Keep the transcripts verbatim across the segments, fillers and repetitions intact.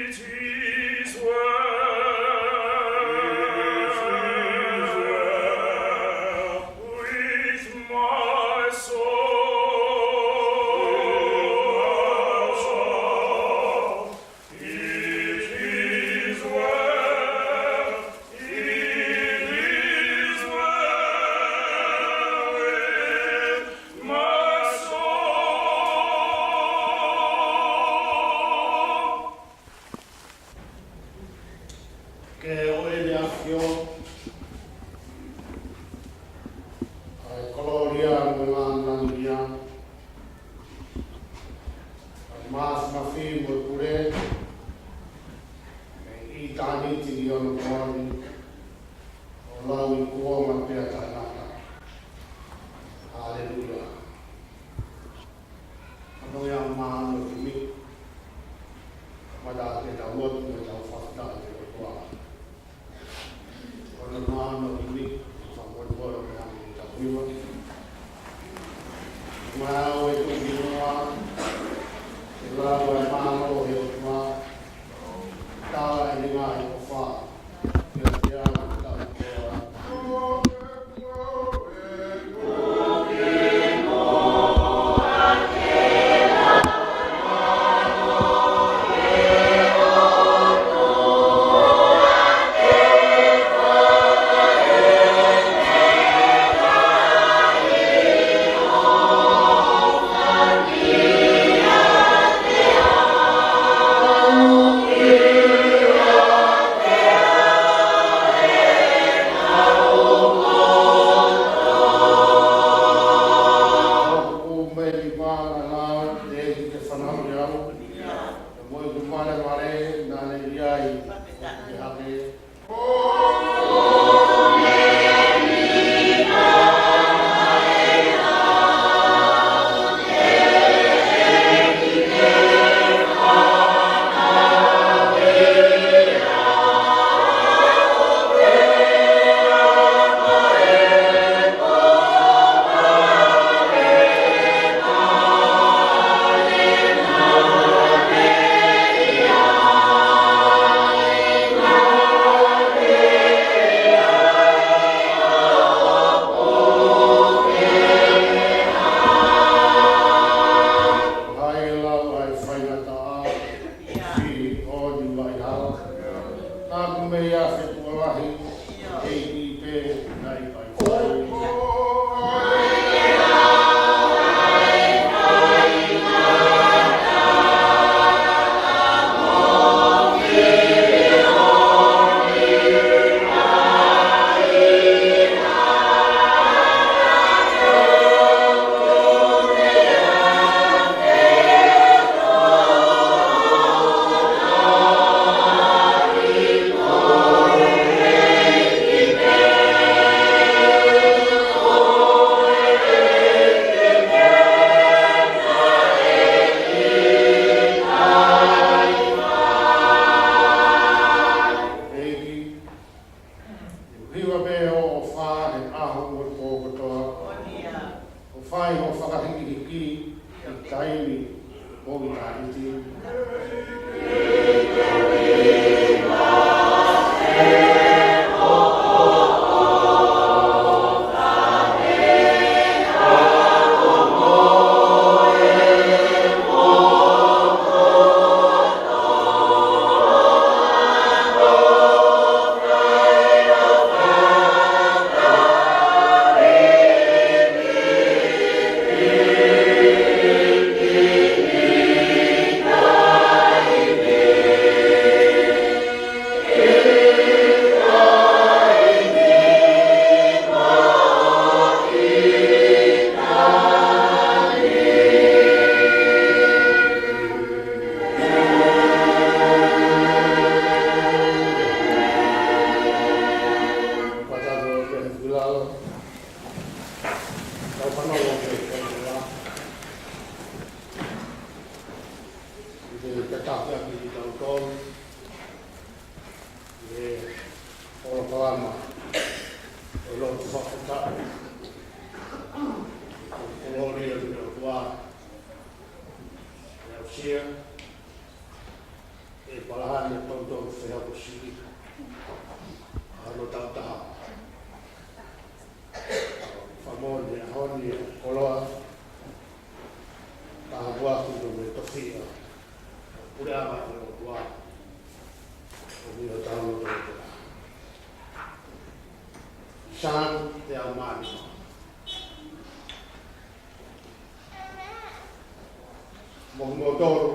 It is well with my soul. It is well, it is well with my soul. Ke ʻoʻou ʻEne ʻAfio ʻa e kolōlia mo e lāngilangi, ʻa e māfimafi mo e pule, ʻi ʻitāniti ki onopooni, ʻo lau ʻi kuonga pea taʻengata. Haleluia. Hono ʻuhinga ʻoku māʻoniʻoni, kamata ʻetau lotu mo ʻetau fakafetaʻi ki he ʻOtua. Hono māʻoniʻoni, fakamolemole mo e ʻomi ʻetau hiva. Maʻu e tuʻu ki muʻa, ke lau ʻa e mālō ʻo e ʻOtua, tala ʻene ngaahi ʻofa, ke te ala ke tau koa. Hai lau ai faingataʻa, ʻi ʻoni mai hala. Naʻa ku mei a fetokolahi, ʻEiki pē naʻe ʻikai fai. ʻEiki, ʻoku hiva pē hoʻo ʻofa he ʻaho mo e pō kotoa. ʻOfa ʻi hoʻo fakahikihiki ʻi taimi mo ʻitāniti. Tau fanongo ki he folofola. ʻI he tataki ʻaki kitautolu ʻi he polokalama ʻo e lotu fakafetaʻi. Ko e kolōlia ki he ʻOtua. ʻE aʻusia, ʻe pa Palahame Tonutonu Fehokosiʻi, ʻa hono tautaha. Fakamoʻoni he ʻaho ni ʻa e koloa, tāpuaki mo e tofiʻa, puleʻanga ʻo e ʻOtua, ʻomi ʻi hotau loto. Saame teau mā nima. Mo kimoutolu,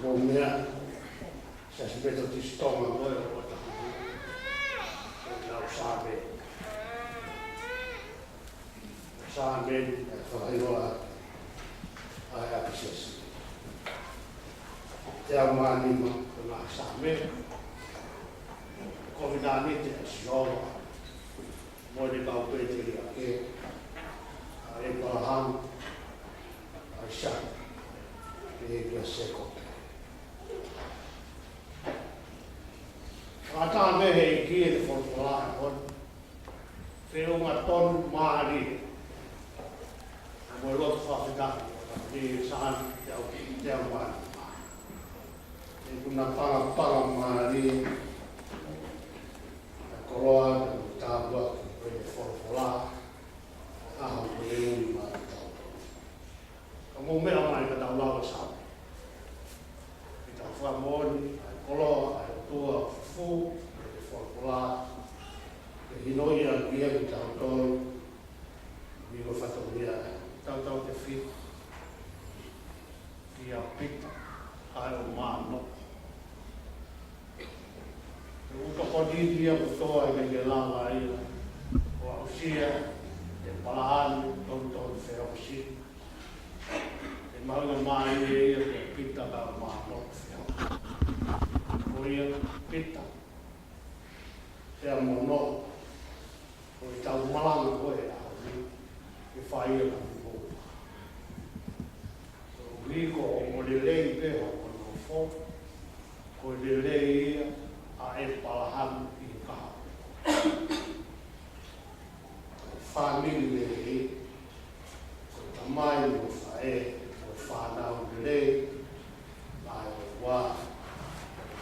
mou meaʻi, Siasi Metotisi Tonga mo e ʻOtua, ko ʻenau Saame. Saame, ʻe fakahiva ʻa e ʻapi siasi. Teau mā nima, ko e ngaahi Saame. Kovinānite ʻa Sihova mo ʻene kau pēteliake, ʻa ʻĒpalahame, ʻAisake, pea kia Sēkope. Fakatātā pē he ʻEiki ʻene folofola ʻo e feʻunga tonu mālie, mo e lotu fakafetaʻi, ʻi he Saame teau, teau mā nima. ʻOku na pangapanga mālie ʻa e koloa mo e tāpuaki ʻo e folofola, ʻa e ʻaho ko eni maʻa kitautolu. Ka mou meʻa mai ka tau lau e Saame. Ke tau fakamoʻoni ʻa e koloa ʻa e ʻOtua fufū, ʻa e folofola, ke hinoʻi ʻaki ia kitautolu, ʻi he fatongia, tautautefito kia Pita, kae ʻumaʻā ʻa Noa. He ʻoku tokoni ia kotoa ʻikai ke lava ia ʻo aʻusia ʻe ʻĒpalahame Tonutonu Fehokosiʻi. He mahuʻinga mālie ia kia Pita kae ʻumaʻā ʻa Noa Fehokosiʻi. Ko ia Pita, pea mo Noa, ko ʻetau malanga ko e ʻaho ni, ke fai ia ka mou. Ko e ʻuhi ko hoʻomo lelei pē hoʻomo nofo, ko e lelei ia ʻa ʻĒpalahame ʻi he kahaʻu. Fāmili lelei, ko e tamai mo e faʻē, mo e fānau lelei, naʻe ʻoua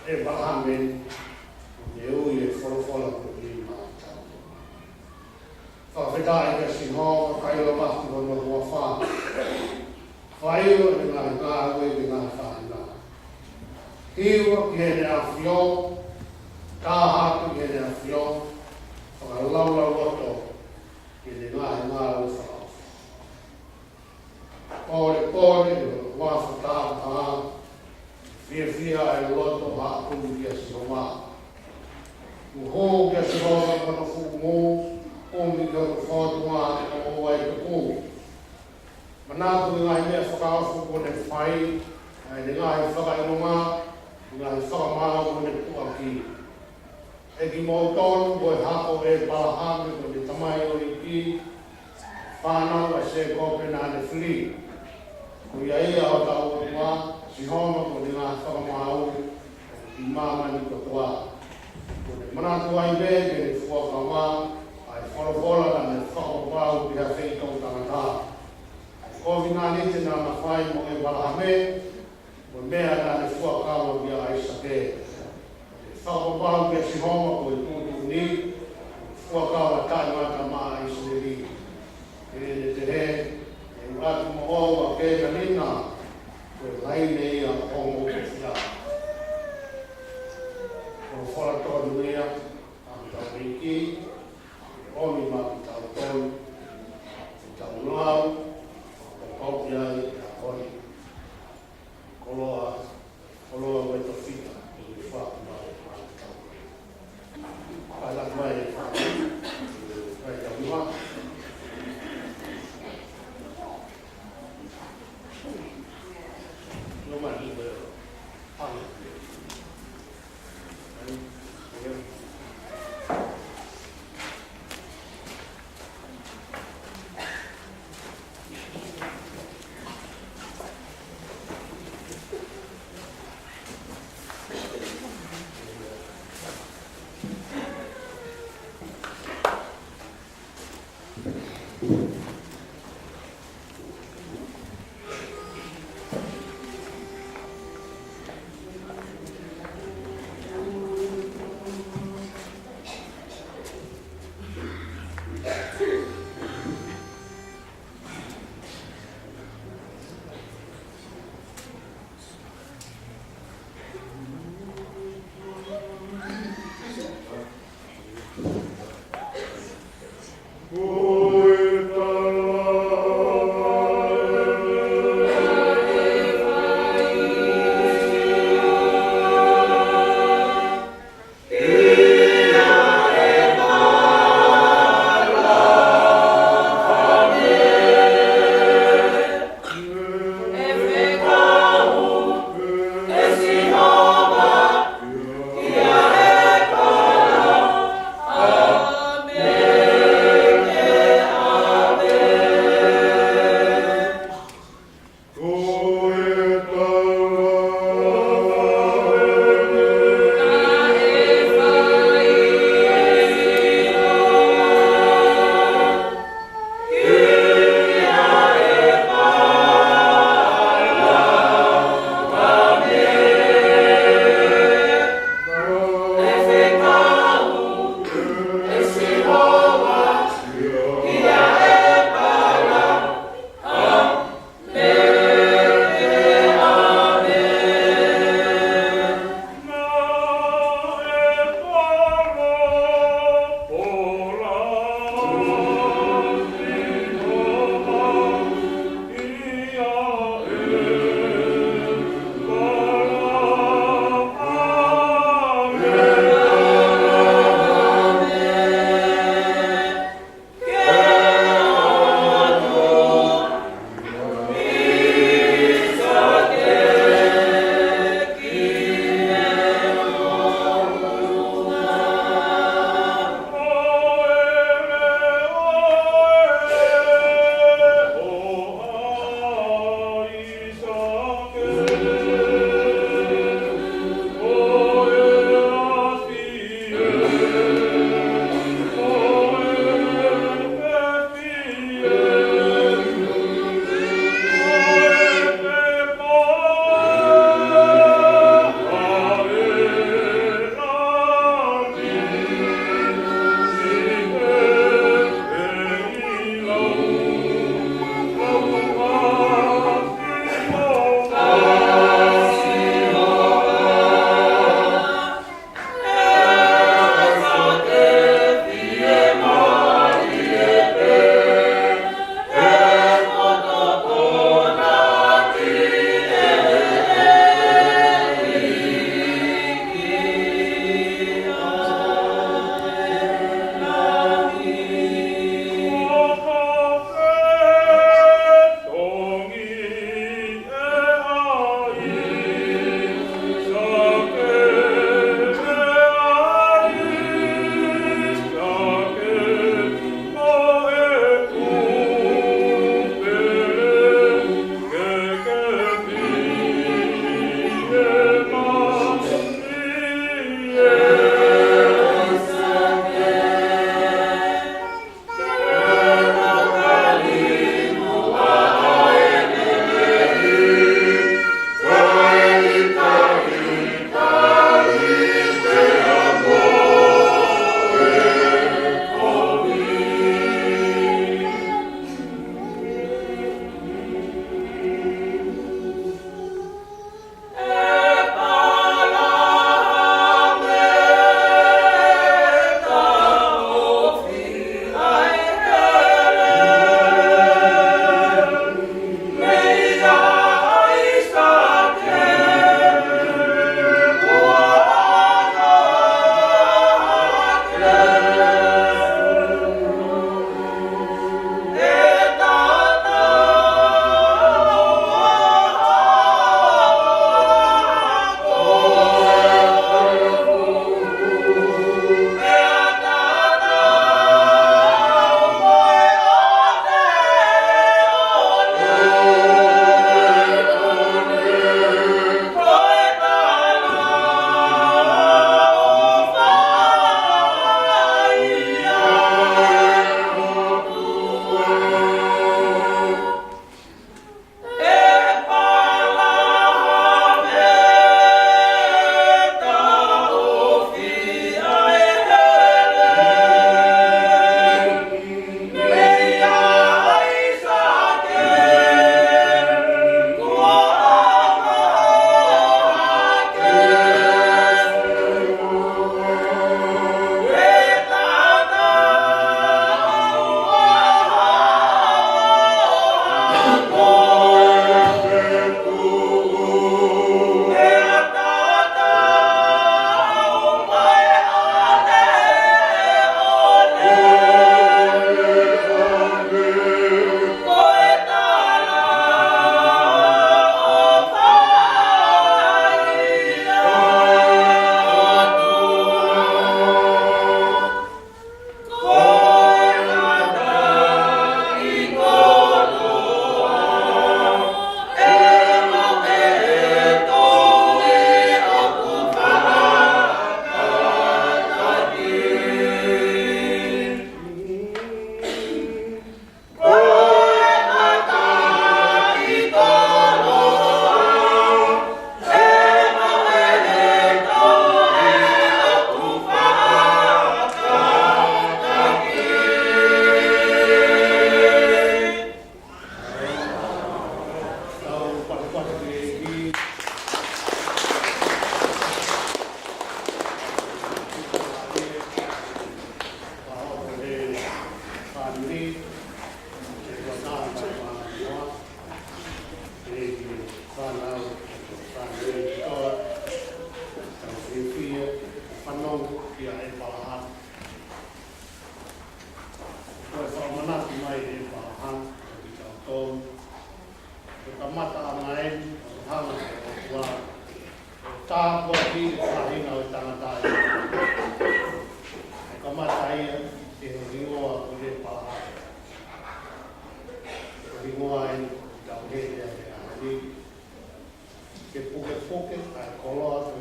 ʻe ʻĒpalahame, ʻo ne ui e folofola ko eni maʻa kitautolu. Fakafetaʻi kia Sihova, kae ʻoua ʻe ʻilo ʻa hono huafa. Fai ʻo ne ngaahi ngāue ki he ngaahi faʻahinga. Hiva ki heʻene ʻafio, taha atu ki heʻene ʻafio, fakalaulauloto ki heʻene ngaahi ngāue fakaʻofa. Pōlepole ʻi hono huafa taha, fiefia e loto ʻa e kumi kia Sihova. Kuo hū kia Sihova ko hono fuʻu ngū, kumi ki hono fōtunga ʻo ʻoua ʻe tuku. Manatu ki he ngaahi meʻa fakaofo kuo ne fai, ʻa ʻene ngaahi fakaʻilonga, ngaahi fakamaau kuo ne tuʻuaki. ʻE kimoutolu, ko e hako ʻo ʻĒpalahame ko ʻene tamaioʻeiki, fānau ʻa Sēkope naʻa ne fili. Ko ia ia hotau ʻOtua, Sihova, ko ʻene ngaahi fakamaau ʻoku ʻi māmani kotoa. Kuo ne manatu ai pē ke ne fuakava ʻa e folofola naʻa ne fakapapau ki ha feituʻu tangata. ʻA e kovinānite naʻa na fai mo ʻĒpalahame, mo e meʻa naʻa ne fuakava kia ʻAisake. Fakapapau kia Sihova ko e tuʻutuʻuni, fuakava taʻengata maʻa ʻIsileli. He ʻene pehē, ʻe u ʻatu moʻou ʻa Kēnani, ko e laine ia ʻo hoʻomou tofiʻa. Ko e folofola tonu ia ʻa hotau ʻEiki, ʻomi maʻa kitautolu, ke tau lau, ʻo tau ki ai, ʻa ʻoni. Koloa, koloa mo e tofiʻa, ʻi he faʻu mai, mai tau. Kae ʻalu mai, mai tau mua. Lo mai, lo mai.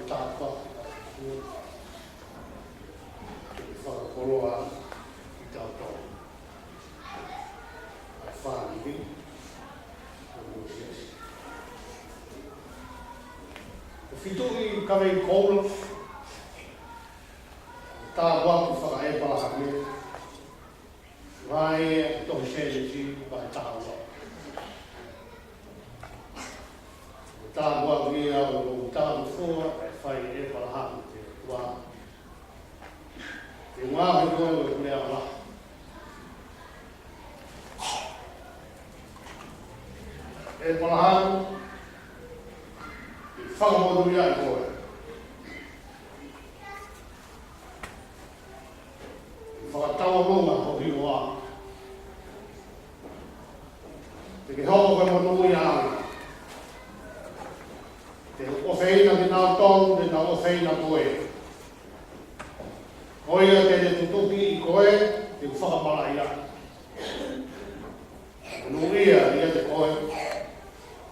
Tāpuaki, ke fakakoloa kitautolu. ʻA e fāmili, ʻo e siasi. Ko e fitu ʻi kavei koula, tāpuaki faka-ʻĒpalahame, vahe ʻa e tohi Sēnesi, vahe taha ua. Tāpuaki ia ʻoku talangofua ʻa e fai ʻe ʻĒpalahame ki he ʻOtua. Ke ngaohi koe ko e puleʻanga lahi. ʻĒpalahame, ʻe fakamonūʻia ai koe. Fakatauʻolunga ho hingoa. Te ke hoko ko e monūʻia ʻanga. Te u ʻofeina kinautolu, te nau ʻofeina koe. Ko ia te ne tutuki ʻi koe, te u fakamalaʻiaʻi. Monūʻia ʻiate koe,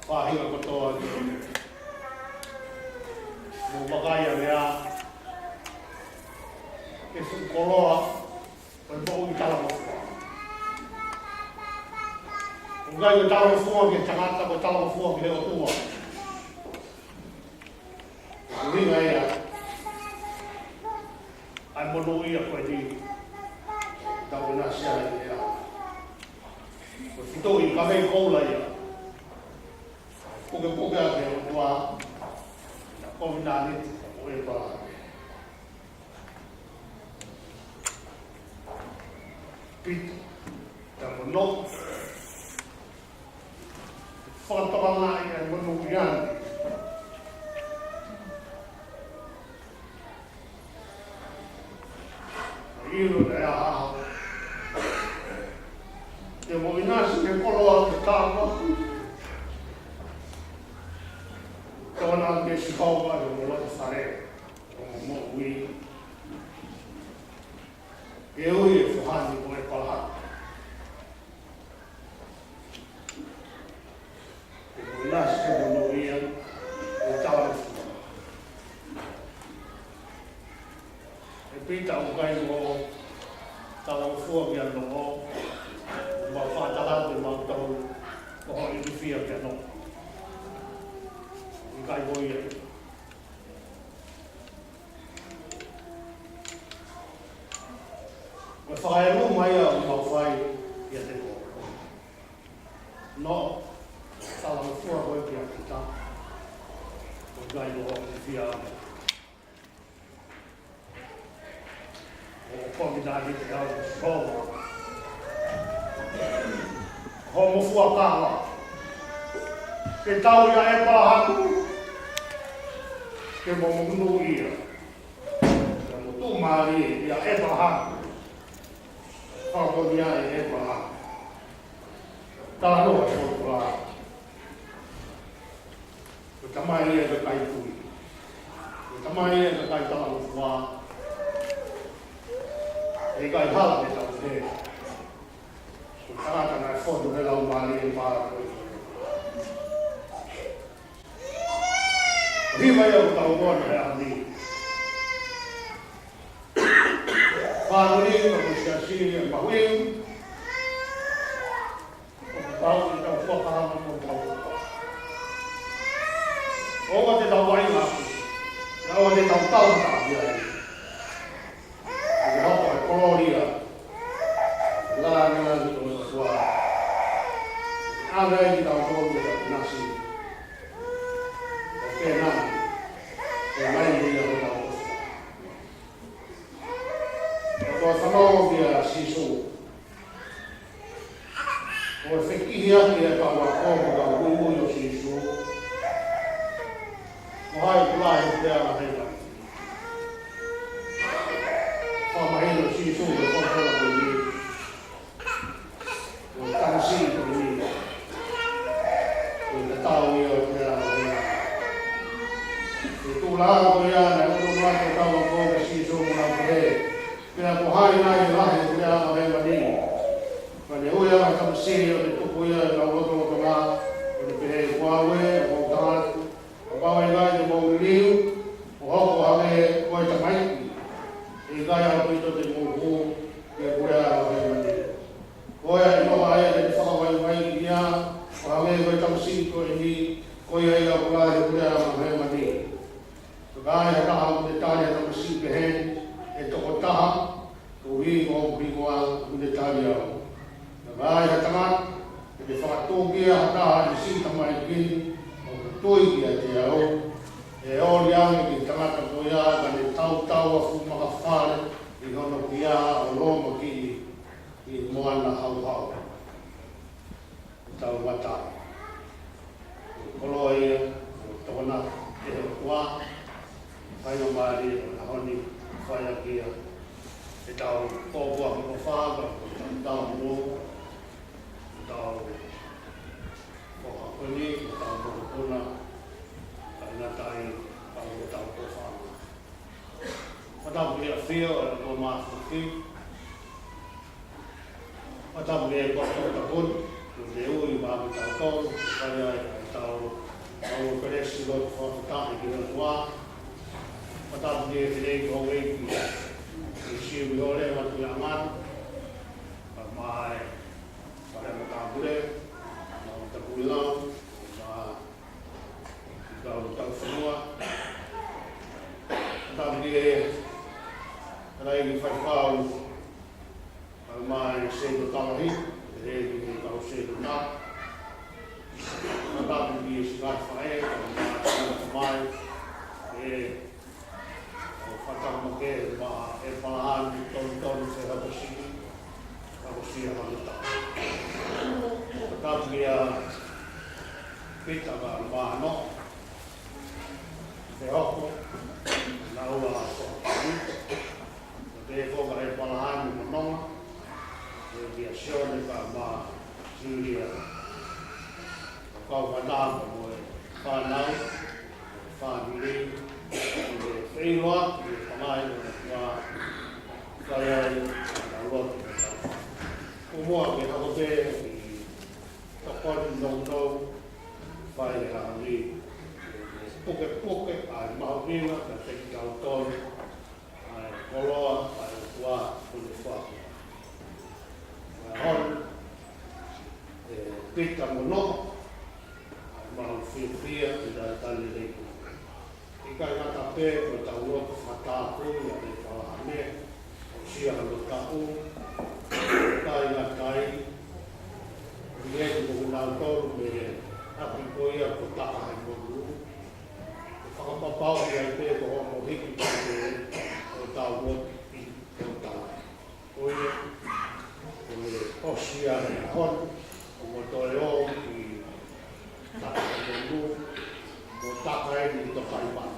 faʻahinga kotoa ʻi he mou vakai ʻa e meʻa, ke fuʻu koloa ʻo e moʻui talangofua. ʻOku ʻikai ko e talangofua ki he tangata, ko e talangofua ki he ʻOtua. Ko e ʻuhinga ia ʻa e monūʻia ko eni, tau ʻinasi ai ia. Ko e fitu ʻi kavei koula ia. Pukepuke ʻaki ʻe he ʻOtua ʻa e kovinānite ʻo ʻĒpalahame. Pita, ta mono. Fakatokangaʻi ʻa e monūʻia ni. ʻIlo ʻe ʻaho ʻaho. Te mou ʻinasi he koloa ke tāpuaki. Tokanga kia Sihova ʻi hoʻomou loto fale, ʻi hoʻomou moʻui. Ke ui e foha ni ko ʻĒpalahame. Ke mou ʻinasi he monūʻia ʻo e talangofua. ʻE Pita, ʻoku ʻikai ko e talangofua ki he ʻOtua, ʻoku mau fakatala ʻe mautolu ko hoʻo ilifia ki he ʻOtua. ʻIkai ko ia. Ko e fakaʻelua mai ʻoku mau fai kiate koe. Ko e talangofua ko ē kia Pita, ʻoku ʻikai ko hoʻo ilifia. ʻOku ʻikai ke te au so. Hoʻomo fuakava. Ke tau ia ʻĒpalahame. Ke mo monūʻia. Ke mo tuʻumālie ia ʻĒpalahame. Fakamoʻoni ia ʻa ʻĒpalahame. Talanoa ʻa e ʻOtua. Ko e tamai ia ʻoku ʻikai tui. Ko e tamai ia ʻoku ʻikai talangofua. ʻE ʻikai hala ke tau pehē. Ko e tangata naʻe fotu he Laumālie Māʻoniʻoni. Hiva ia ʻoku tau ʻomi he ʻaho ni. Fāmili, ʻoku siasi, ʻe mahuʻinga. ʻOku tau, ʻe tau fuakava mo tau. ʻOua te tau vaʻinga. ʻOua te tau tau ta ia. ʻE hoko e kolōlia. Lāngilangi ʻo e ʻOtua. ʻAve ai kitautolu ke tau ʻinasi. ʻO ke nani. ʻE mai ia ʻo tau ʻofa. Ko e fanongo kia Sīsū. Ko e fekihiaki ʻa e kau ako mo e kau muimui ʻo Sīsū. Ko hai ʻoku lahi pea la hela. Fakamahino Sīsū ko e folofola ko eni. Ko e tamasiʻi ko eni. Ko e tatau ia ʻo e puleʻanga. Ko e tūlanga ko ia naʻe ʻoatu ʻe he kau ako kia Sīsū mo nau pehē. Pea ko hai nai ʻe lahi he puleʻanga ʻo hēvani. Pea ne ui ʻa e tamasiʻi ʻo ne tuku ia ʻi honau lotolotonga. ʻO ne pehē, ko au ē, ʻoku ou tala atu. Kapau ʻe ʻikai te mou liliu, ko ʻIkai ʻaupito te mou hū ki he puleʻanga ʻo hēvani. Ko ia ʻe ʻiloa ai ʻa e fakavaivai ia, ʻo hangē ko e tamasiʻi ko eni, ko ia ia ʻoku lahi he puleʻanga ʻo hēvani. Ka ai ha taha ʻoku ne tali ha tamasiʻi pehē, ʻe toko taha, koeʻuhi ko hoku hingoa ʻoku ne tali au. Ka ai ha tangata ʻe fakatōkiʻa ha taha ʻi siʻi tamaiki ni ʻoku tui kiate au, ʻe ʻoli ange ki he tangata ko ia, ka ne tautau ʻa e fuʻu makafale ʻi hono kia ʻo lōmakiʻi ʻi he moana hauhau. Tau mata. Ko e koloa ia ʻoku tokanga ki he ʻOtua, faingamālie ʻo e ʻaho ni, fai ʻaki ia ʻetau kōpua ki ko fāka, ko tau tau mo, tau ko hakoni, ko tau mokopuna, kae ngata ai, tau ko tau ko fāka. Fakatapu ki he ʻafio ʻo e ʻOtua Māfimafi. Fakatapu ki he ʻOtua Tokoni, ʻoku ne ui mai kitautolu, fai ai ʻetau, ʻetau kelesi lotu fakafetaʻi ki he ʻOtua. Fakatapu ki he fineʻeiki houʻeiki, ʻi he sivi ʻo e Lea Matuianga, pea mo e Fale Matāpule, mo e Tapuilau, mo e kau taufanua. Fakatapu ki he Halaiki Faifekau, pea mo e Seito Talahi, pehē ki he kau seito na. Fakatapu ki he siʻi faʻē, pea mo e siʻi tamai, ʻe ʻo fakatapu makehe mo ʻEpalahame Tonutonu Fehakosi, Fehakosi Hamuta. Fakatapu kia Pita Kamano, Fehoko, Naua Soʻokani, ʻo te foka ʻEpalahame Mononga, ʻo kia Sione pea mo Siulia. Kau fanau mo e fānau, fāmili, ʻo e feilua, ʻo e fangai, ʻo e fua, fai ai, ʻa e lotu. ʻOku mou ke hako pē ʻi he tokoni nounou, fai e hangē, pukepuke, ʻa e mahuʻinga, ka te kitautolu, ʻa e koloa ʻa e ʻOtua ʻoku ne foaki. Mo e hon, ʻe Pita Mono, ʻa e maʻu fiefia ʻi he talitali lelei ko eni. ʻIkai ngata pē ko ʻetau lotu fakatapu ʻia ʻEpalahame, ʻosi ʻa hono taʻu, ʻikai ngata ai, ʻi he tuku nautolu mei he ʻapi ko ia ko Takahemonū, ʻe fakapapauʻi ai pē ko hono hiki pē ʻo ʻetau lotu ʻi ʻetau. Ko ia, ko e ʻosi ʻa e ʻaho ni, ʻoku mou toe ō ki Takahemonū, mou taka eni ʻi Tokaimaʻa.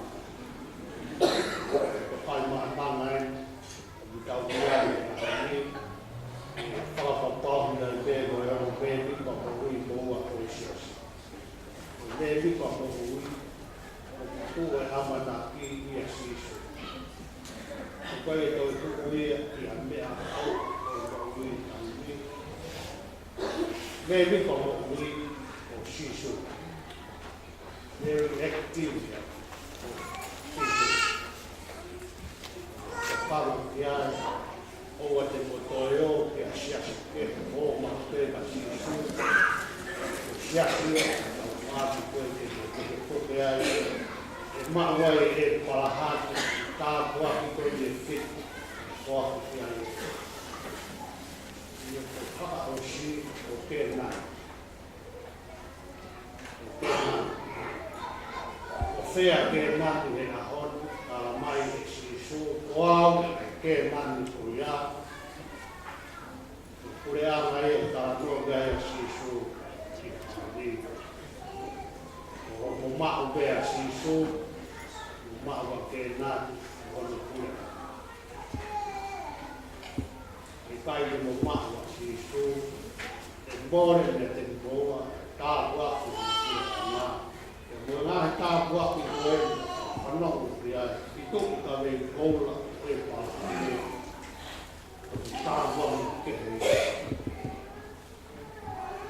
Tokaimaʻananga eni, ʻoku tau ʻi ai ʻi he ʻaho ni, fakapapauʻi ai pē ko e ongo mēmipa moʻui moua ʻo e siasi. Ko e mēmipa moʻui, ʻoku tuʻu e ʻamanaki ʻia Sīsū. ʻOku ʻikai toe tuʻu ia ʻi ha meʻa ʻo e moʻui taimi ni. Mēmipa moʻui ʻo Sīsū. Very active ia ʻo Sīsū. Ko e palo ki ai, ʻoua te mou toe ō ki ha siasi kehe, ō maʻu pē kia Sīsū. Ko e siasi ia, ʻoku ʻamanaki ko ē ke mou pukepuke ai, ʻe maʻu ai ʻe ʻEpalahame, tāpuaki ko eni ʻe fitu, foaki ki ai. Ia ko e fakaʻosi ʻo Kēnani. Ko fē ʻa Kēnani he ʻaho ni, talamai ʻe Sīsū, ko au ʻa e Kēnani ko ia. Ko e puleʻanga ia ʻoku talanoa ki ai ʻa Sīsū ki he ʻaho ni. Ko hoʻomo maʻu pē ʻa Sīsū, mo maʻu ʻa Kēnani, ko hono puleʻanga. ʻIkai te mou maʻu ʻa Sīsū, ʻe mole meiate kimoua, tāpuaki ʻi he puleʻanga. Pea mo e ngaahi tāpuaki ko ē, fanongo ki ai, ʻi he toki kaveinga koula ʻo ʻEpalahame. Tāpuaki kehe.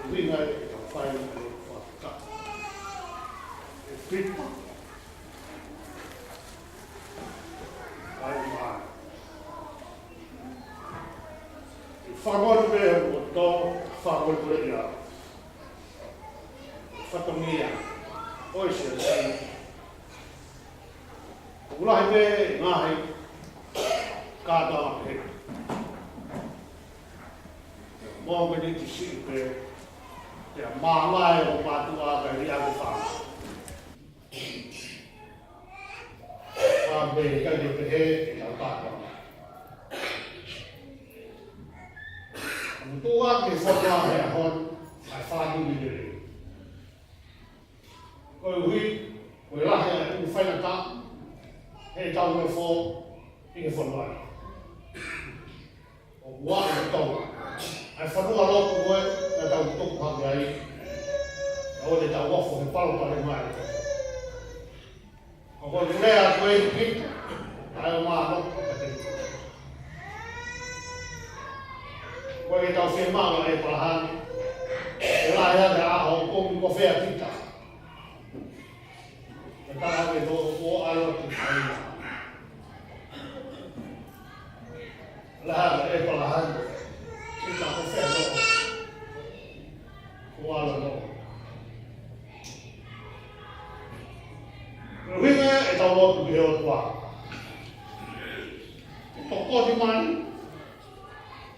ʻUhinga ia ke tau fai ʻa e fakatapu. ʻE Pita. Kai mai. Fakamolemole pē hoku loto, fakamolemole ia. Fatongia, ʻosi ia. ʻOku lahi pē ngaahi kātoanga pē. Mo me ni ti si pē. Ia māmā e o mātuʻa ka ri aku fā. Ka me ka ke pehē ʻe kau kātoa. Mutu ake fakaʻaho ni, ʻa e fānau ni lele. Koeʻuhi, ko e lahi ʻa e ʻū faingataʻa, he tau nofo, ʻi he fonua ni. ʻOku ʻi ai e tau. ʻA e fonua loko ko ē, naʻa tau tupu hake ai. ʻOku tau ofo he palopalema ʻa e tau. ʻOku ou lea ko ē ki, ʻa e ʻo mālō, ka te. Ko e tau fiemaʻu ʻa ʻĒpalahame. ʻE lahi ʻa e ʻaho, ko mi ko fea kita. Ka taha ke tō ko alo ki Haina. Laha ʻa ʻĒpalahame. Kita ko fea no. Ko alo no. Ko e ʻuhinga ʻetau lotu ki he ʻOtua. Ko e tokoni mai.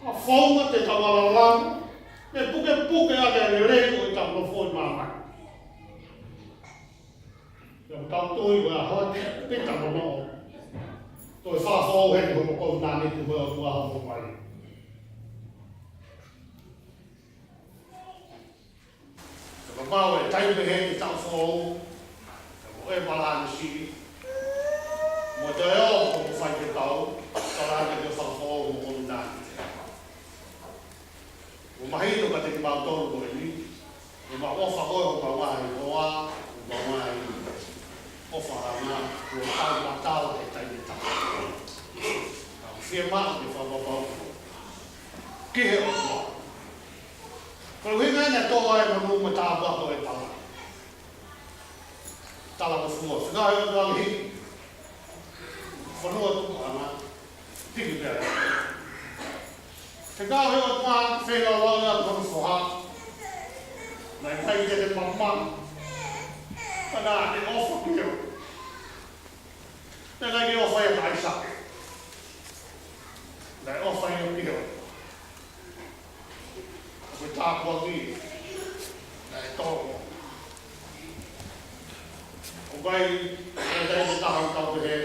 ʻA founga te tau ala langa. Mei pukepuke ʻa e lelei ʻo ʻetau nofo ʻi māmani. Ia ko tau tui ʻa e ʻaho ni, pita nonoʻo. Toe fakafoʻou heni hono kovinānite mo e ʻOtua hono mai. Te mamau e taimi heni tau foʻou, te mo e malani si, mo te o ko mo fai ke tau, tala ane ke fakafoʻou mo kovinānite. Mo mahino ka te ki mau tolu ko eni, mo mau ʻofa ko e ʻo mau ngaahi hoa, ʻo mau ngaahi ʻofa ʻana, ʻo tau matau he taimi tau. Ka fiemaʻu ke fakapapau ki he ʻOtua. Ko e ʻuhinga ʻene toʻo ai manu mo tāpuaki ʻa ʻĒpalahame. Talangofua, fekau he ʻOtua hiki. Fonua tupuʻanga, hiki pē ai. Fekau he ʻOtua, feilaulau ia ki hono foha. Naʻe ʻikai te ne mamaʻo. Ka naʻa ne ʻofa ki he ʻOtua. Naʻe ʻikai ke ʻofa ia kia ʻAisake. Naʻe ʻofa ia ki he ʻOtua. Ko e tāpuaki, naʻe tō. ʻOku ʻi ai, ʻi ai e taha ʻoku tau pehē,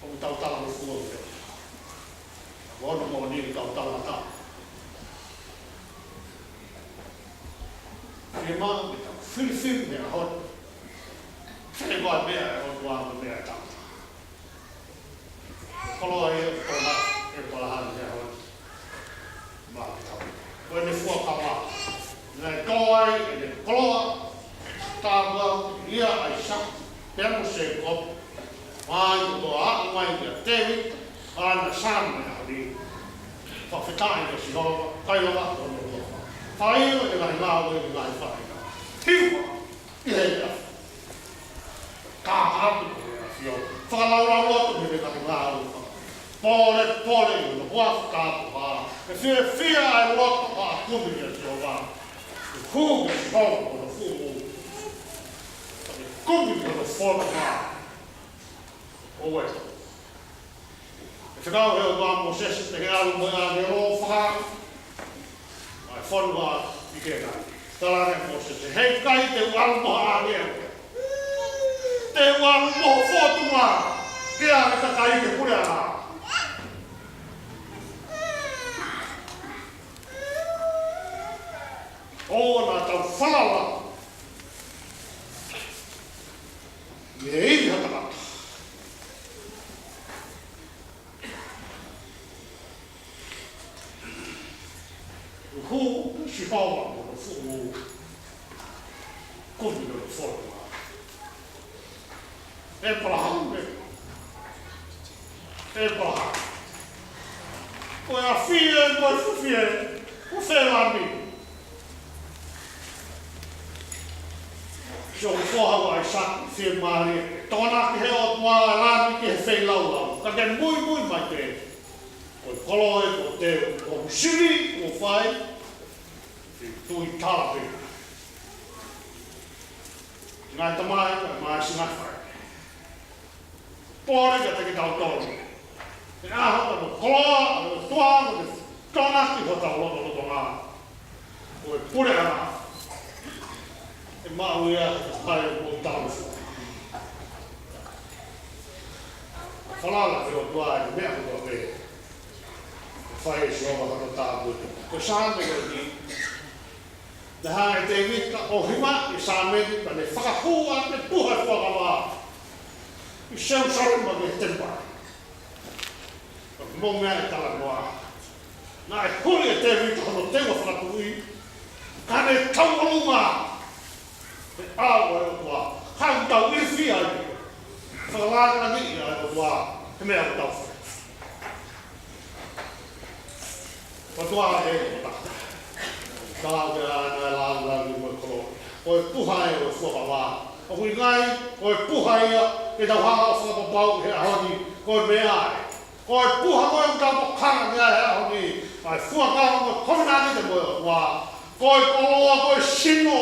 ʻoku tau talangofua pē. Ka ko hono moʻoni ʻoku tau talangataʻa. Fiemaʻu ke tau filifili he ʻaho ni. Fai ko e meʻa ʻa e ʻOtua mo e meʻa ʻa e tangata. Koloa ia ʻo ʻĒpalahame he ʻaho ni. Maʻa kitaua. Ko ʻene fuakava. Naʻe tō ai ʻene koloa. Tāpuakiʻi ia ʻa ʻAisake. Pea mo Sēkope. Mai ko e aʻu mai kia Tēvita. ʻAna sāme ʻa ʻAliki. Fakafetaʻi kia Sihova. Kai lava ko hono ʻofa. Fai ʻo e ngaahi ngāue, ngaahi faʻahinga. Hiva. ʻI he ʻaho. Ka hatu ko e ʻafio. Fakalaulauloto he ngaahi ngāue. Pōlepole ʻi hono huafa kātoa. ʻE fiefia ʻa e loto ʻa e kumi kia Sihova. ʻE hū kia Sihova ko hono fuʻu. ʻE kumi ki hono fononga. ʻOua ʻe fekau he ʻOtua ʻa Mōsese, pea ke ʻalu mo e ʻāngelo ʻo fakahā ʻa e fonua ʻi Kēnani. Tala ange ʻe Mōsese, heʻikai te u ʻalu mo ha ʻāngelo. Te u ʻalu mo ho fōtunga, ke ʻave e kakai ki he puleʻanga. ʻOua naʻa tau falala mei he ivi ʻa e tangata. Hū, Sihova, mo hono fuʻu kumi hono fononga. ʻĒpalahame. ʻĒpalahame. Ko e afie, ko e fufie, ko e felami. Sio ko e foha ʻo ʻAisake, fiemālie. Tokanga ki he ʻOtua, lami ki he feilaulau. Ka ke muimui mai pē. Ko e koloa ē kuo teu, ko e musili kuo fai, ʻi Tuʻi Talavou. Ngaahi tamai, kae ʻumaʻā siʻi ngaahi faʻē. Pole kiate kitautolu. He ʻaho ko e koloa ʻa e ʻOtua, ko e toenga ʻi hotau lotolotonga. Ko e puleʻanga. ʻE maʻu ia he kakai ʻoku tau fua. Falala ki he ʻOtua ʻi he meʻa kotoa pē. Fai ʻe Sihova hono tāpuaki. Ko e Saame ko eni. Naʻe hanga ʻe Tēvita ʻo hivaʻi e Saame ni, pea ne fakahū ʻa e puha e fuakava ʻi Selūsalema mei he temipale. Pea mou meaʻi e talanoa. Naʻe huli ʻe Tēvita hono teunga fakatuʻi, ka ne tauʻolunga he ʻao ʻo e ʻOtua, ka ʻoku tau ilifia ai. Fakalāngilangiʻi ʻa e ʻOtua he meʻa ʻoku tau fai. ʻOtua ē, ʻOtua. Tau ke ana e lāngilangi mo e koloa. Ko e puha ē ʻo e fuakava. ʻOku ʻikai, ko e puha ia, ke tau hanga ʻo fakapapauʻi he ʻaho ni, ko e meʻa ē. Ko e puha ko ē ʻoku tau tokanga ki ai he ʻaho ni, ʻa e fuakava mo e kovinānite mo e ʻOtua. Ko e koloa, ko e sino.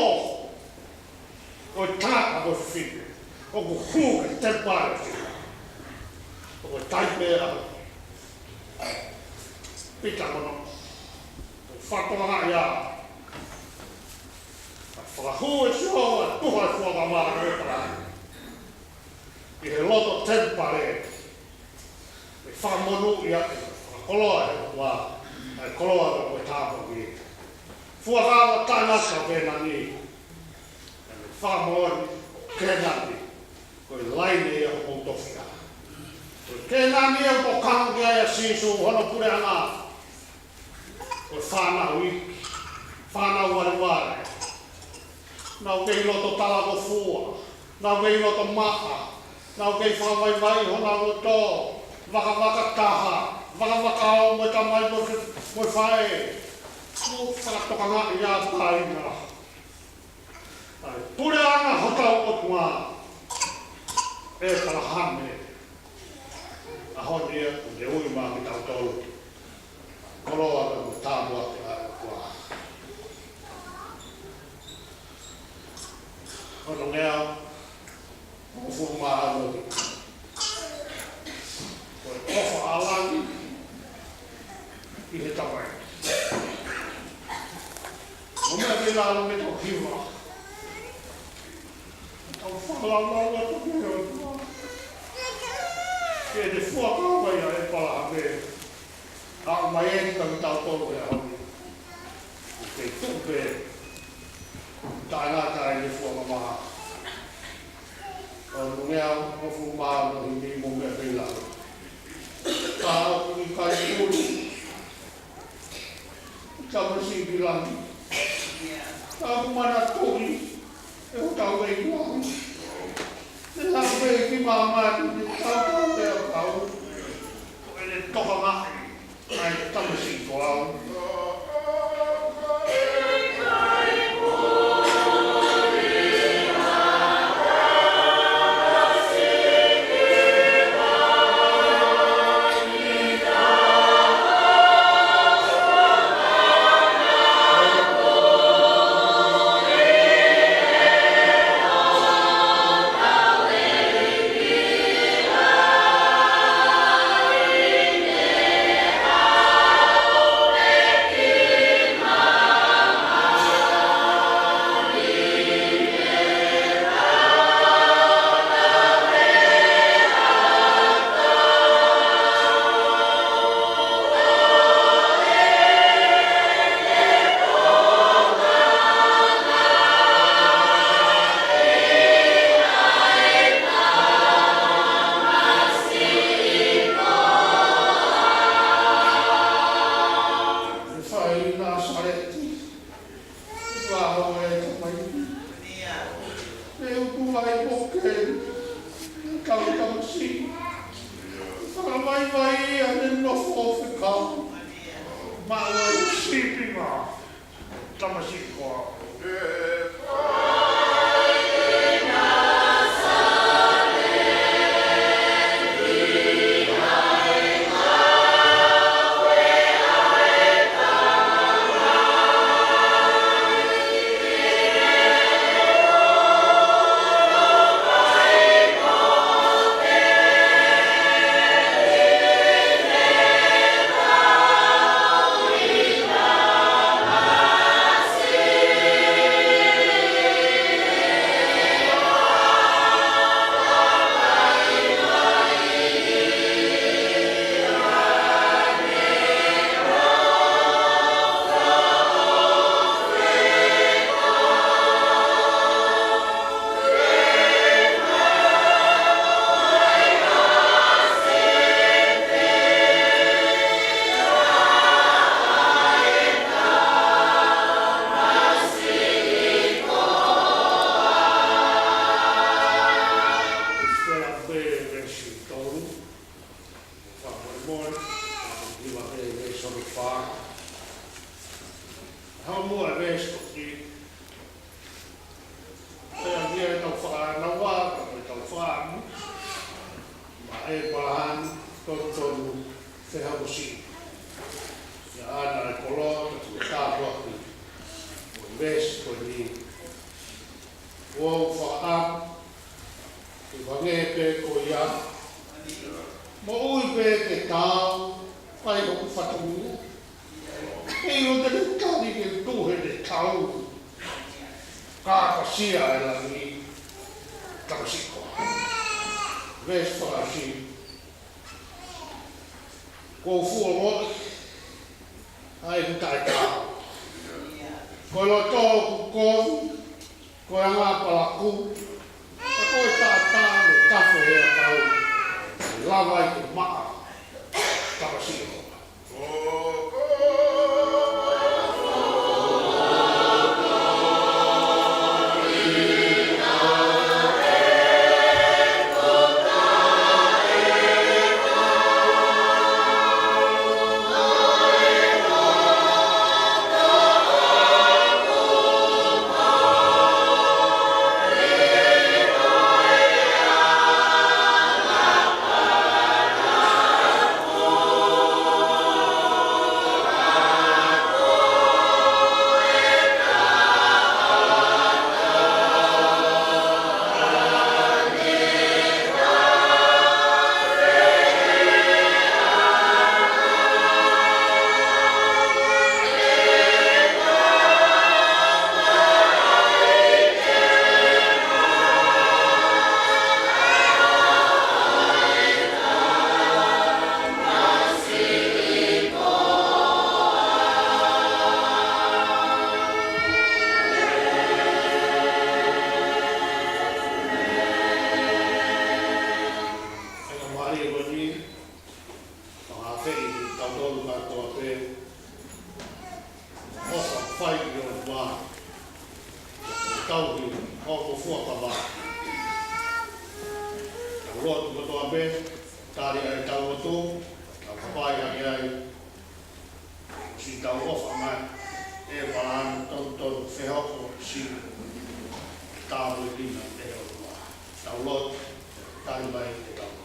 Ko e tangata, ko e fefine. ʻOku hū ki he temipale ʻo Sihova. Ko e taipe ʻa Pita mo hono fakatokangaʻi ʻa e fakahū ʻe Sihova e puha e fuakava ʻo e palani. ʻI he loto temipale. ʻE fakamonūʻia, ʻe fakakoloa ʻe he ʻOtua, ʻa e koloa ʻo e tāpuaki. Fuakava taʻengata ʻo Kēnani. ʻE fakamoʻoni ʻo Kēnani. Ko e laine ia ʻoku tofiʻa. Ko Kēnani ia ʻoku tokanga ki ai ʻa Sīsū hono puleʻanga. Ko e fānau iiki, fānau valevale. Nau kei loto talangofua, nau kei loto maʻa, nau kei fakavaivai honau loto, vakavaka taha, vakavaka ʻo e tamai mo e, mo e faʻē. Mo fakatokangaʻi ʻa e paina. ʻA e puleʻanga hotau ʻOtua, ʻĒpalahame, ʻaho ni ia, ʻoku ne ui mai kitautolu. Koloa mo e tāpuaki ʻa e ʻOtua. Hono ngeau, hongofulu mā ono. Ko e ʻofa ʻa langi ki he Tamai. Mo meʻa ke lalo me tau hiva. Tau fakalaulauloto ki he ʻOtua. Ke ne fuakava ia ʻa ʻĒpalahame. Aʻu mai eni kia kitautolu he ʻaho ni. Ke tuʻu pē. Taʻengata ʻene fuakava. ʻO ngeau, hongofulu mā ono, himi mo meʻa pē ʻi lalo. Ka ʻoku ʻikai puli. Tamasiʻi ʻi langi. Ka ʻoku manatuʻi ʻe hotau ʻEiki. Te hau pē ki māmani, te tau pē ʻa kau. Ko ʻene tokangaʻi ʻa e tamasiʻi ko au. Moʻoni, ʻi he veesi hono fā. Hau muʻa e veesi ko eni. Pea ʻi heʻetau fakaʻānaua, pea mo ʻetau fakaʻamu, maʻa ʻĒpalahame, tonutonu, fehokosiʻi. ʻIa ʻAna e kolo, ka tau tāpuaki mo e veesi ko eni. ʻOku ou fakaʻamu, ʻi he hangē pē ko ia, moʻui pē ke tau, fai hoku fatongia. ʻIo, te ne tali ke tuhe te tau. Kākasia e langi, tamasiʻi koe. Veesi fā. Kuo u fuoloa, ʻa ʻeku taʻetaau. Ko e loto ʻoku kovi, ko e anga palakū, ka ko e taʻataʻa mo e tafe he ʻakau, ʻe lava ai ke maʻa, tamasiʻi koe. Faingamālie ko eni, fakaafeʻi kitautolu kātoa pē, ʻofa fai ki he ʻOtua, ʻo tauhi hoʻo fuakava. Tau lotu kotoa pē, tali ʻa ʻetau lotu, tau kapai hake ai, ʻosi tau ʻofa mai, ʻĒpalahame, tonutonu, fehokosiʻi, tāpuekina ʻe he ʻOtua. Tau lotu, tali mai ʻetau lotu.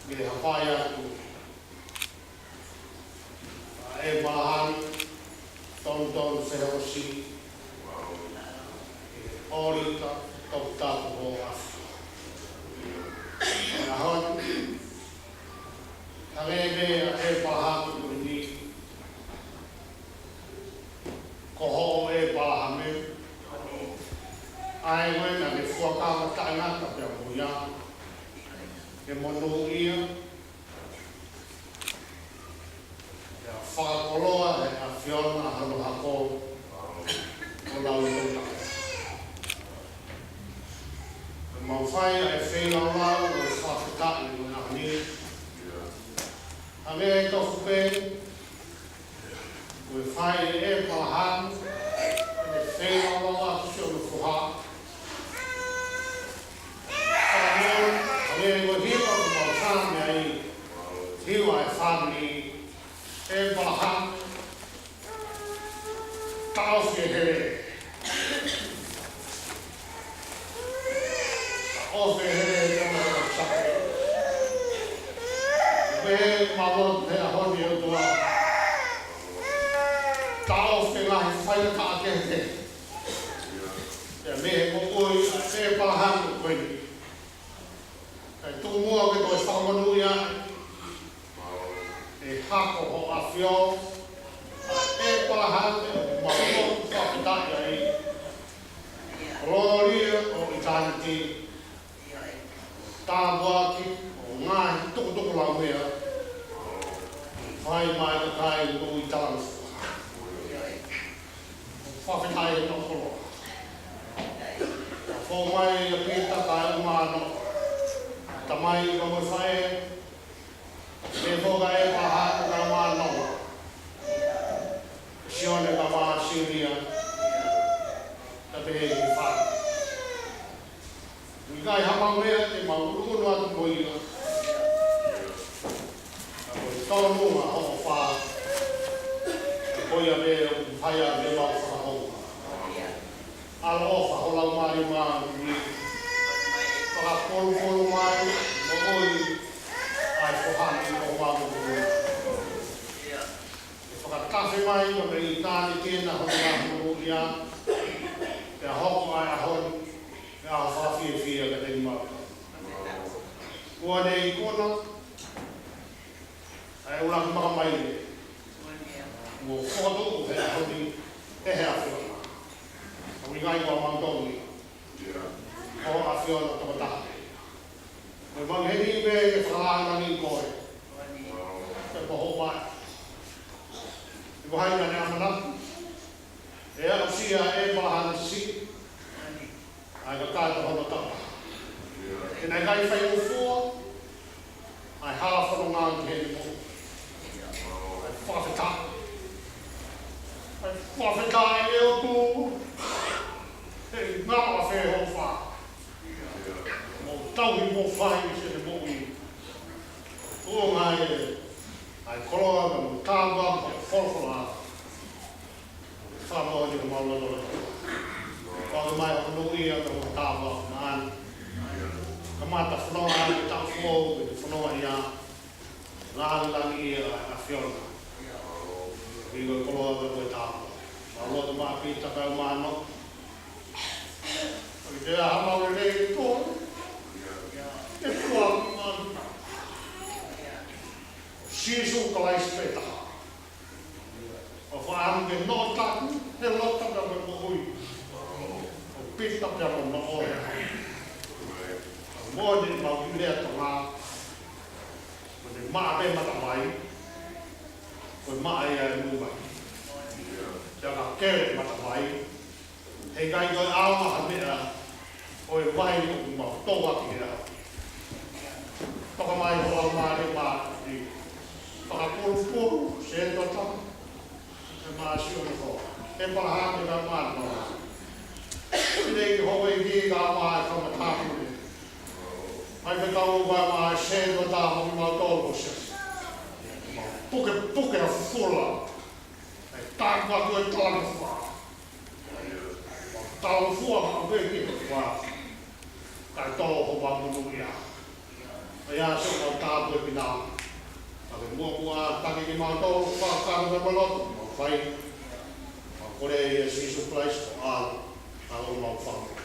Ke hapai atu ʻa ʻĒpalahame, Tonutonu Fehosi, ʻOlita Toputapu Hoʻoafi. ʻAho ni, hangē pē ʻa ʻĒpalahame ko eni, ko hoʻo ʻĒpalahame, ʻa ē naʻa ke fuakava taʻengata pea mo ia, ke monūʻia, pea fakakoloa ʻe he ʻAfiona hono hako ʻo lautoka. Ke mau fai ʻa e feilaulau ʻo e fakafetaʻi ʻi he ʻaho ni. Hangē tofu pē ko e fai ʻe ʻĒpalahame, ʻene feilaulau atu ki hono foha. Hangē ko e hiva ʻoku mau fāmili ai, hiva e fāmili, ʻĒpalahame, taʻofi e hele. Taʻofi e hele, taʻofi e hele. Pea mau lotu he ʻaho ni ʻOtua, taʻofi e ngaahi faingataʻa kehekehe. Pea mei he moʻui ʻa ʻĒpalahame ko eni, kae tuku muʻa ke toe fakamonūʻia ʻe he hako ʻo e ʻAfiona ʻa ʻĒpalahame, ʻoku mau lotu fakafetaʻi ai. Kolōlia ʻo ʻitāniti, tāpuaki ʻo e ngaahi tukutukulaumea, fai mai ka kai ui talangofua. Fakafetaʻi ʻe tokoloa. Fou mai ʻa Pita kae ʻumaʻā hono tamai kae mo e faʻē, pea fou ʻa ʻĒpalahame kae ʻumaʻā hono tamai, Sione kae ʻumaʻā Silia, kae pehē ki he fāmili. ʻIkai ha mau meʻa te mau ʻunuʻunu atu mo ia. Ka ko e tonu ʻa hoʻo ʻofa, ka ko ia pē ʻoku fai ʻaki ʻemau fakahounga. ʻAloʻofa ho Laumālie Māʻoniʻoni, fakapulupulu mai moʻui ʻa e foha ni ʻo homau moʻui. ʻE fakatafe mai ʻo mei ʻitāniti ʻena hono ngaahi moʻui ia, pea hoko ʻa e ʻaho ni, pea ʻaho fakafiefia kiate kimautolu. Kuo ne ikuna ʻa e ʻuluaki makamaile, mo fokotuʻu he ʻaho ni ʻe he ʻAfiona. ʻOku ʻikai ko mautolu ia, ko e ʻAfiona tokotaha. Ko e mangi heni pē ke fakalāngilangiʻi koe. Ke poho mai. ʻI ko hai naʻa ne ʻamanaki ʻe aʻusia ʻe ʻĒpalahame siʻi, ʻa e kakato hono tapa, ʻe naʻe ʻikai faingofua ʻa e hala fononga ki heʻene moʻui. ʻA e fakafetaʻi. ʻA e fakafetaʻi ʻe ʻOtua. ʻE ngalo ʻa e feʻofa mo tauhi mo fai ʻi heʻene moʻui. Ko e ngaahi, ʻa e koloa mo tāpuaki ʻa e folofola. Fakamoʻoni ko mautolu. Fakamoʻoni mai ʻa e monūʻia mo e tāpuaki maʻana. Kamata fononga ʻi he taʻu foʻou, ʻi he fononga ia, lāngilangiʻi ʻa e ʻAfiona. ʻI he koloa mo e tāpuaki. Mau lotu maʻa Pita kae ʻumaʻā hono, ʻoku ʻikai ha mau lelei ʻi he tō, ʻe tuʻa ki māmani. Sīsū Kalaisi pē taha. ʻOku faʻa ʻamu ke noʻo taku he loto pea mo e moʻui ʻo Pita pea mo hono ʻofa. Moʻoni ʻemau lea Tonga, ko ʻene maʻa pē matamai, ko e maʻa ia e muimui. Pea ka kele matamai, heʻikai toe ʻaonga ha meʻa ʻo e vai ʻoku mau tō ʻaki he ʻaho. Toka mai ho Laumālie Māʻoniʻoni, fakapulupulu, sētuata, ʻe maʻa Sione ko ʻĒpalahame kae ʻumaʻā hono tamai. Pea ki ho ʻEiki kae ʻumaʻā e kau matāpule. Mai fekau kae ʻumaʻā e sētuata mo kimautolu ko Siasi. Pukepuke ʻa e fufula. ʻE tāpuaki ʻa e talangofua. Talangofua maʻu pē ki he ʻOtua. Taʻe tō homau monūʻia. ʻA ia siʻomau tāpuekina. Pea ke muʻomuʻa taki kimautolu, fakakātoa mo lotu, mau fai. Mau kole ʻia Sīsū Kalaisi ko homau Fakamoʻui.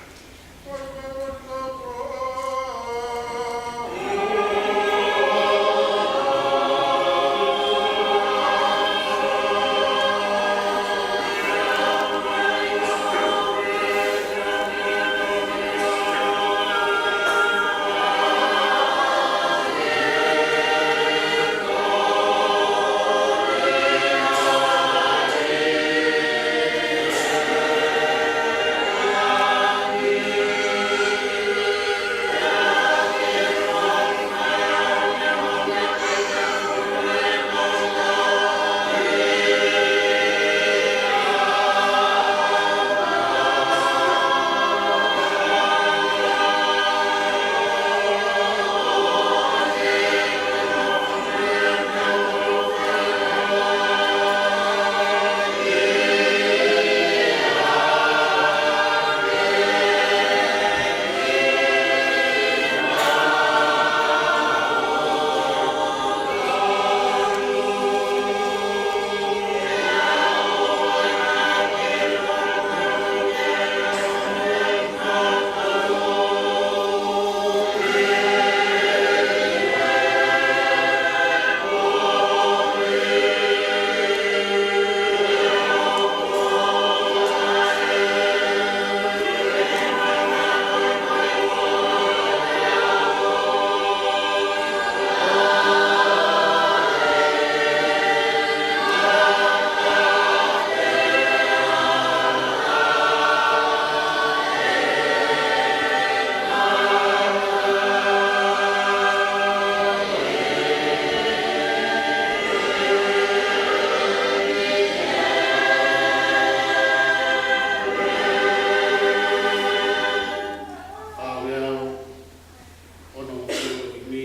Ono o kumi,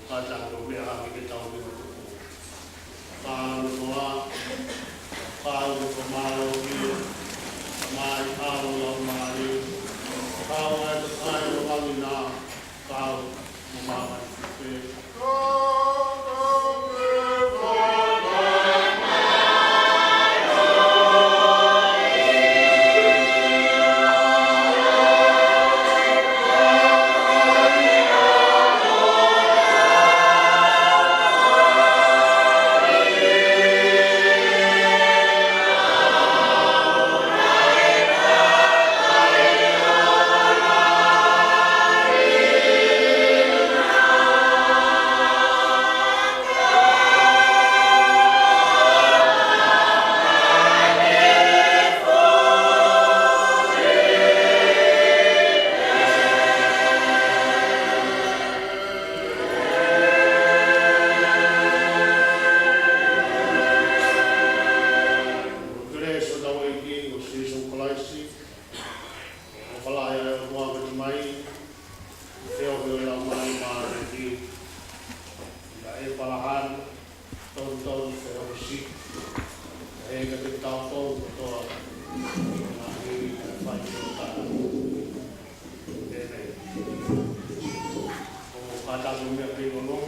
ʻa e tau meʻa hake ke tau meʻa tuku. Ka noa, ka uko mālō ki, ka mai ʻalo lau mālō, ka wai ka kai o wangina, ka uko mālō ki te. Kelesi ʻa hotau ʻEiki ko Sīsū Kalaisi, ʻofa lahi ʻa e ʻOtua ko e Tamai, feohi ʻo e Laumālie Māʻoniʻoni, ʻia ʻĒpalahame, tonu tonu feohi siʻi, ʻa e ka te tau tau kotoa, ʻa e fai ki o tana. ʻĒmeni. Ko e kātaki meʻa pē ʻoku